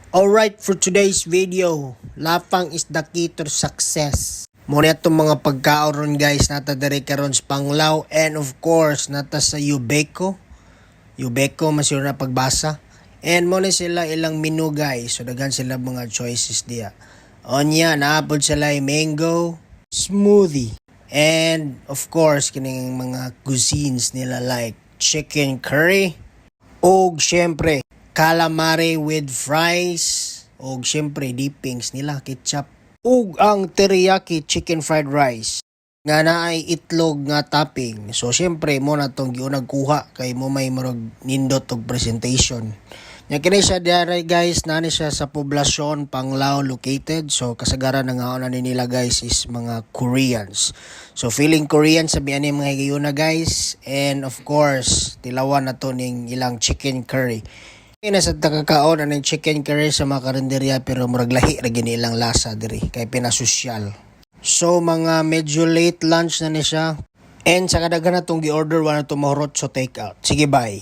Alright, for today's video, lapang is the key to success. Mao na itong mga pagkaon ron, guys, naa ta diri karon sa Panglao and of course, naa ta sa Yubeco. Yubeco, masiguro na pagbasa. And mao na sila ilang menu, guys. So daghan sila mga choices diya. Onya, naa pod sila ay mango smoothie. And of course, kining mga cuisines nila like chicken curry, og syempre, calamari with fries, og syempre dippings nila, ketchup, ug ang teriyaki chicken fried rice nga naay itlog nga topping. So syempre mao na tong giunag kuha kay mao may murag nindot og presentation. Nya kini siya diara, guys, naa ni siya sa Poblacion, Panglao located. So kasagaran nga ni nila, guys, is mga Koreans. So feeling Korean sa ani mga higayuna, guys. And of course, tilawan na to ning ilang chicken curry. Kaya sa takakaon aning chicken curry sa mga karinderya, pero murag lahi ra gini ilang lasa diri kay pinasosyal. So mga medyo late lunch na ni siya. And sa kadaghan na tong gi-order, wala na to mahurot, so take out. Sige, bye.